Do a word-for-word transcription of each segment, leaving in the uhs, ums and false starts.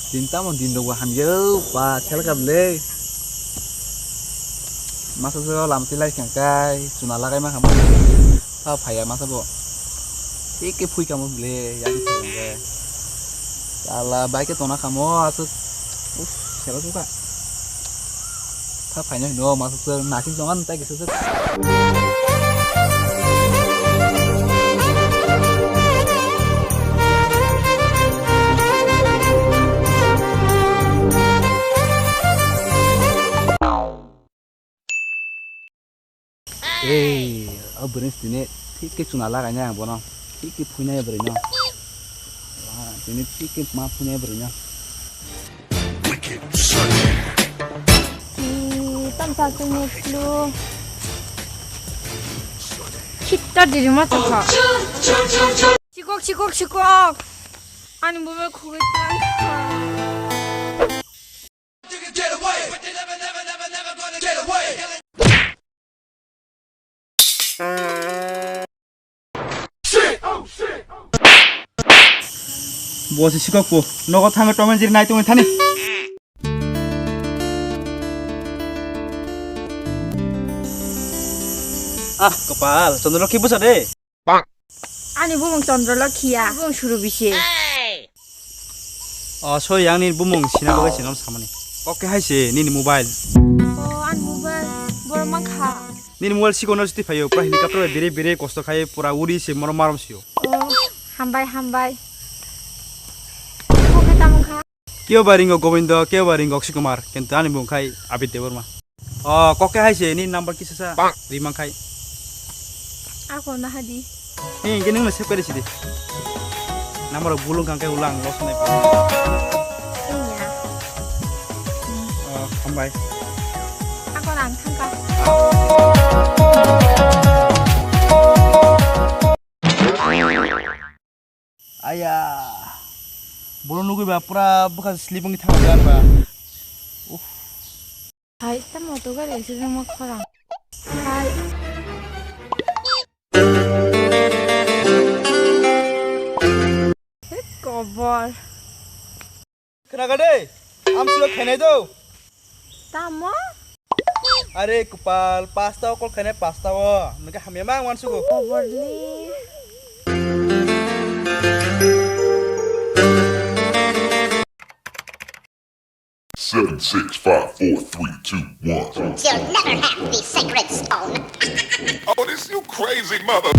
Din tamo din rok bo hamya ba thel kha bwle. Masa so lam tilai kha kai chuna lagai ma kha. Tha phaiya masa bo. Tike phui kha mo bwle ya di thang ge. Sala bai ke tona kha mo asuk. Uf, sela suka. Tha phaina hino masa so nakin tongan tai kisa. Ei, o bwrwi tini thik khe chuna lagainai ang bono. Thik khe phuinai bwrwino. Ah, tini thik khe ma phuinai bwrwino. Ee, tamo sa tini flu. Khitta diri ma chakha. Chikok, chikok, chikok. Ani bumai khugui tang. Bo se sikok po. Nogo thangwi Tom and Jerry nai tongwi thani. Ah, kopal, Chandra Lokhi bwsa de. Ani bumung Chandra Lokhi ya, bumung Suru bisi. O, sorry, ang nini bumung sina bagwi se nono samani. Kok khe hai se nini mobile. O, ani mobile, borok mankha. Nini mobile sikon no siti phaio, pura helicopter bai biri biri kosto khai pura uri se moro marom sio. O, hambai, hambai. Kok khe tamo kha? Kebo ba ringo Gobindo, kebo ba ringo Akshay Kumar, kintu ani bumung khai Abid Debbarma. O, kok khe hai se, ni number kisa sa ri man khai. Ako na hadi. Ni hingke nung na save kari sidi. Number bulung kang khe ulang, loss nai. Iya. O, hambai. Ako nang thangka. Aya. Bono nugui ba pura bwkha sleeping thang gan ba. Uff. Hai, tamo to gari ese jongma khorang. Hai. He kobor. Khnaga de, amsio khainai do. Tamo? Are kupal, pasta o kol khainai pasta o. Nungke hamya ma ang wansugo. Koborli. Seven, six, five, four, three, two, one. You'll never have the sacred stone. Oh, this you crazy mother.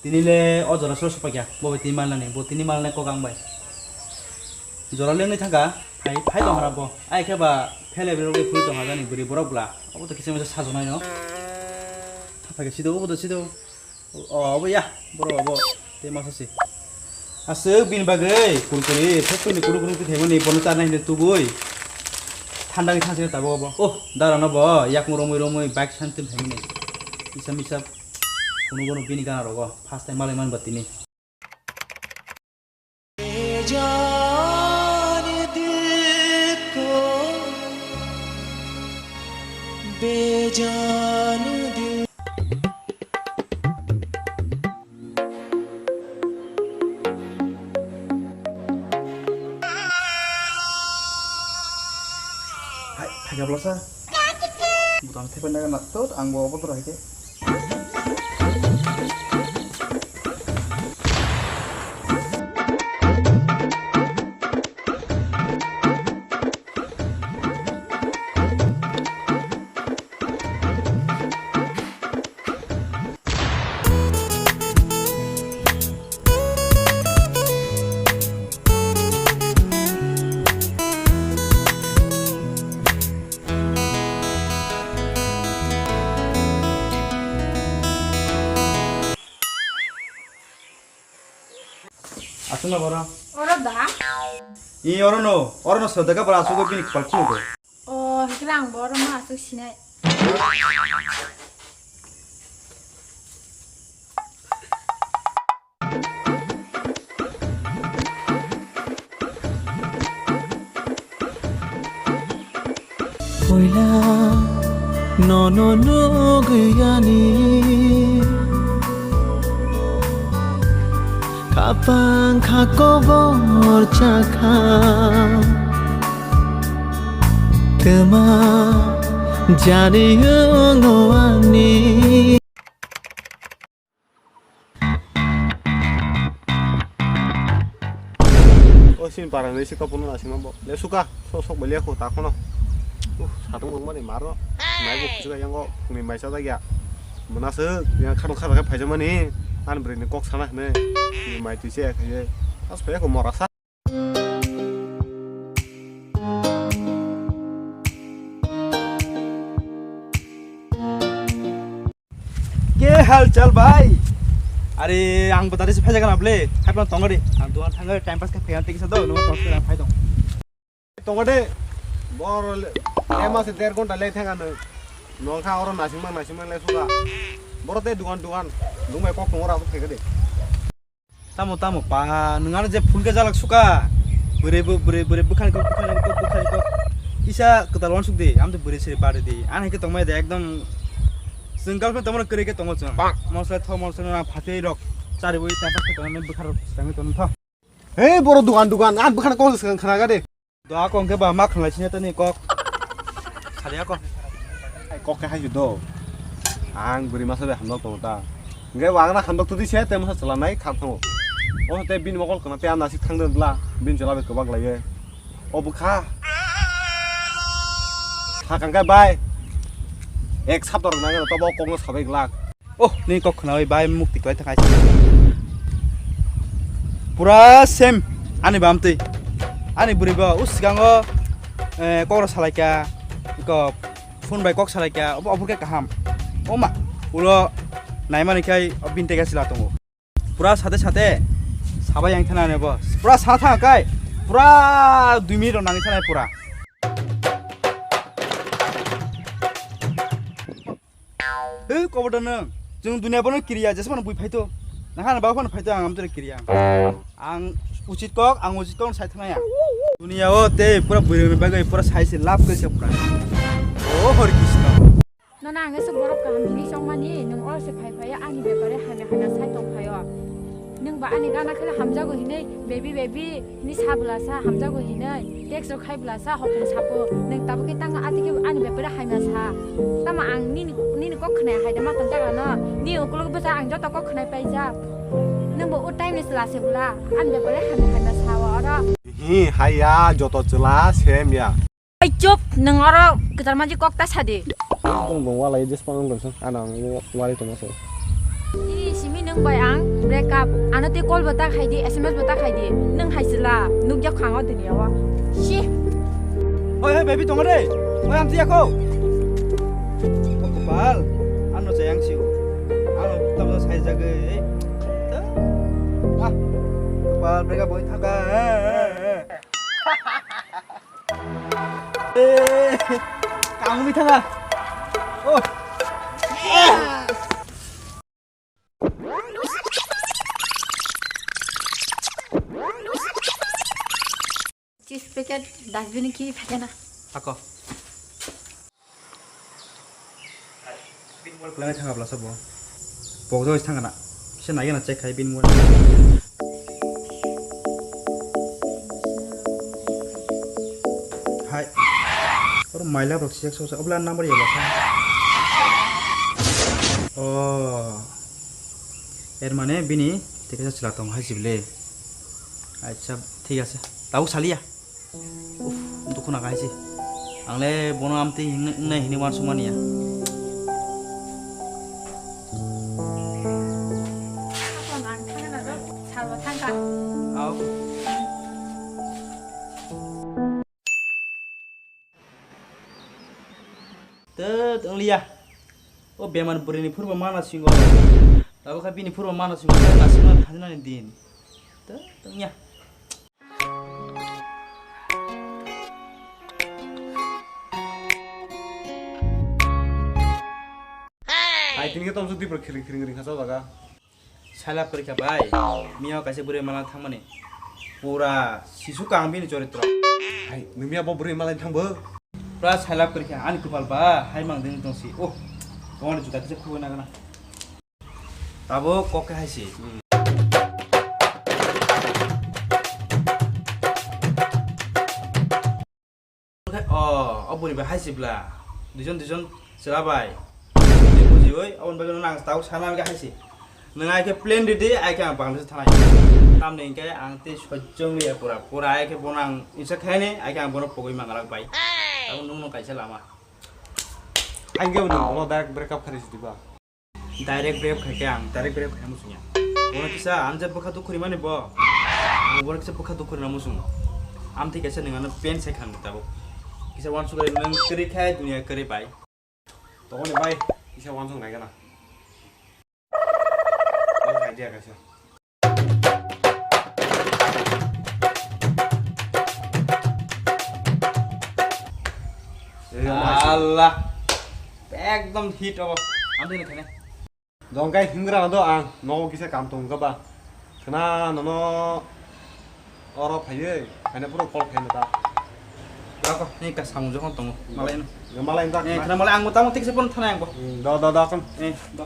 Tini le o jora solo sopakya, bo bai tini malnani, bo tini malnai kok ang bai. Jora le wngwi thangkha, phai, phai tongkha bo. Ai khe ba phele bwrwi rok le phuri tongkha jani bwrwi borok bwla. Obo to kisa misa sajaknai no. Thapha khe sido, obo to sido. O, obo ya, borok obo. Tei masa si. Aswk bini bagwi kurkuri, thepkuni kuru kuru kithemani bono charnai hinwi tubui. Thanda wngwi thangsi tabuk obo. Oh, dara no bo, yakung romwi romwi bike santim phaimani. Isa misa. Phunuk bono bini gana rogo first time malai man ba tini. Hai, hai, gabla sa. Butang thepai naga na, tot ang bo obo to hai khe. Oro da? I oro no, oro no sodaka bara asuk bini kwpal chini do. O, hikhe ang bo oro no asuk sinai. Puila nono nugwi ani kapang kha kobor chakha. Twma jani wngo ani. O sin para ni sika puno na sima bo. Le suka, sok sok belia ko ta kono. Uh, satung rung mani maro. Mai bo kuchuka yango, ni mai sa ya. Mona se, yang khano khara khe phaija mani. An bri ni kok sana ne. Ni mai tui se khe. As pe ko mora sa. Ke hal chal bhai? Are, ang bo tari se phaija kana ble. Hai pon tongo de. Ang duan thangwi time pass khe phayan tei kisa do, no tong se phai dong. Tongo de. Bor le, ema se der ghonta le thang ano. Nong kha oro nasing mang nasing mang le suka. Boro te dugan dugan. Dung bai kok tongo ra khe de. Tamo, tamo, pa, nwng ano je phone khe jalak suka. Bwrwi bo, bwrwi, bwrwi bwkhani kok, bwkhani kok, bwkhani kok. Kisa kwtal wansuk di, amtwi bwrwi siri bari di. Ano hai khe tongmaya de, ekdom. Chwng girlfriend tongmani kwrwi khe tongo chwng. Moslai tho, moslai nang phatwi rok. Chari bui time pass khe tongo, bwkha rok swkangwi tongo tho. Hei, boro dugan, dugan, ang bwkhani kok swkang khna ga de. Doa kong khe ba ma khnalai sini tani kok. Sari ako. Ai, kok khe hai do. Ang bwrwi masa bai hamjak tongo ta. Hingke wangna hamjak todi se te masa chwla nai khak thango. O te bini mokol khna te amna sik thang de bla. Bini chwla bai kwbak lai ye. O bwkha. Hakang khe bai. Ek sapta rok nai to bo kok no sabai glak. Oh, nini kok khnawi bai mukti kwlai thangkha. Pura same ani bamtwi. Ani bwrwi bo uskango, eh, kok rw salaikha, iko phone bai kok salaikha, obo ophor khe kaham. Oma, ulo naimani khai o bini tega sila tongo. Pura sate sate sabai yang thana nebo. Pura sa thang kai. Pura dui minute rok nangwi thanai pura. He, koboda nwng. Chwng dunia bono kiriya, jesa phano bui phaito. Nahana baba phano phaito, ang amtwre kiriya. Ang uchit kok, ang uchit kok sai thanaya. Dunia o te pura bui rwngni bagwi pura sai se love khe se pura. O Hare Krishna. Nono ang ese borok kaham hini chongmani, nwng oro se phai phai ani bepare hamya hamya sai tong phaio. Nwng ba ani gana khe hamjago hinwi, baby, baby. Ni sa bwla sa hamjago hinwi, text rok khai bwla sa hokhe sapo, nwng tabuk khe tang atike ani bepare hamya sa. Tamo ang nini, nini kok khwnai hai da ma tong jaga no, ni ukulok bwsa ang joto kok khwnai paijak. Nwng bo o time ni chwla se bwla, ani bepare hamya hamya sa o oro. Hi, haiya, joto chwla same ya. Ai chop, nwng oro kwtal manji kok ta sadi. Bong bong walai jespa wng tong song, ano ang walai tongma se. Ini simi nwng bai ang break up. Ano tei call bo ta khai di, S M S bo ta khai di. Nwng hai sila, nukjak kha ang o dunia o. Shi. Oi, oi, baby, tongo de. Oi, amtwi yakho. O kopal, ano jayang siu. Ano tamo sai jagwi. Ah, kopal, break up oi thaka. Eh, kamu bisa nggak? Oh. Chips packet dustbin ki phekena. Ako. Bini mol kwlangwi thangkha blasa bo. Pokjagwi thangkha na. Kisa naiya na check khai bini mol. Hai. Oro maila rok sijak sosa. Obla number ya blasa. Oh. Er mane bini tei kaisa chwla tongo hai sibole. Acha, thik ase. Tabuk saliya. Uf, dukhu nang hai se. Ang le bono amtwi hing-, wngnai hinwi uansukmani ya. Ang thangna do, salwa thangkha. Au. Tut, wng liya. O bemar bwrwini phurbo mana singo. Tabukha bini phurbo mana singo, nasingma thangnani din. Tut, wng ya. Ini kita mesti diper kering kering ring kacau jaga. Salap kori kha bai. Mia kaisa bwrwi mala thangmani. Pura sisu kang bini choritro. Hai, nung mia bo bwrwi mala thang bo. Pura salap kori kha ani kupal ba hai mang ding tong si. Oh, tong ani juta kisa khubui nagana. Tabo kok khe hai si. Khe, o, o bwrwi bai hai sibla. Duijon, duijon chwla bai. Buji oi, aboni bagwi nang tau sana hai si. Nang ai khe plan ready, ai khe ang Bangladesh thanai. Tamni hinkhe ang tei sojjong ya pura, pura ai khe bono ang isa khaini, ai khe ang bono pogwi mangalak bai. Tamo nung no kaisa lama. Ang khe bono direct break up kharwi si diba. Direct break up khai khe ang, direct break up khai musungya. Bono kisa ang je bwkha duk khuri mani bo. Ang bono kisa bwkha duk khuri na musung. Am thik kaisa nang ano pen sai khan tabo. Kisa wan sugari nang kri khai dunia kri bai. Tokoni bai kisa wan sung nai gana. Ang idea kaisa. Allah. Ekdom hit obo. Ang thik khai na. Dongkai hingra do ang nogo kisa kam tong kha ba. Khna nono oro phaiwi, phaina phuru call khaina ta. Rako, ni ka samung jokhon tongo. Malai no. Malai ta. Eh, khna malai ang tamo tik se pon thana ang bo. Hmm, do, do, do, kon. Eh, do.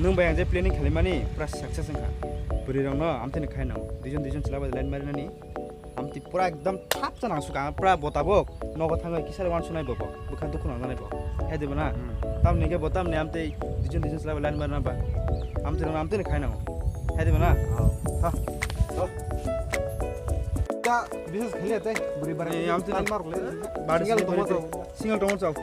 Nung bai ang je planning khalimani pura success wngkha. Bwrwi rokno amtini khai nango. Duijon duijon chwla bai line marinani. Amtwi pura ekdom thap cha nang suka, pura bo tabok nogo thangwi kisa wan sunai bo, bo bwkha dukhu nang nai bo. Hai dibo na? Hmm. Tamni khe bo tamni amtwi dijon dijon chwla line bar na ba. Amtwi rang amtwi khai nango. Hai dibo na? Oh. Ha. Oh. Ta business khali ate buri bara. Eh, amtwi line mar le. Bari single tomo chao. Single tomo chao.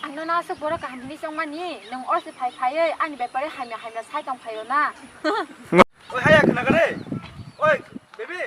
Ang nono aswk borok kaham hinwi chongmani, nwng o se phai phaiwi ani bepare hamya hamya sai tong phaio na? Oi, haya, khna kare. Oi, baby.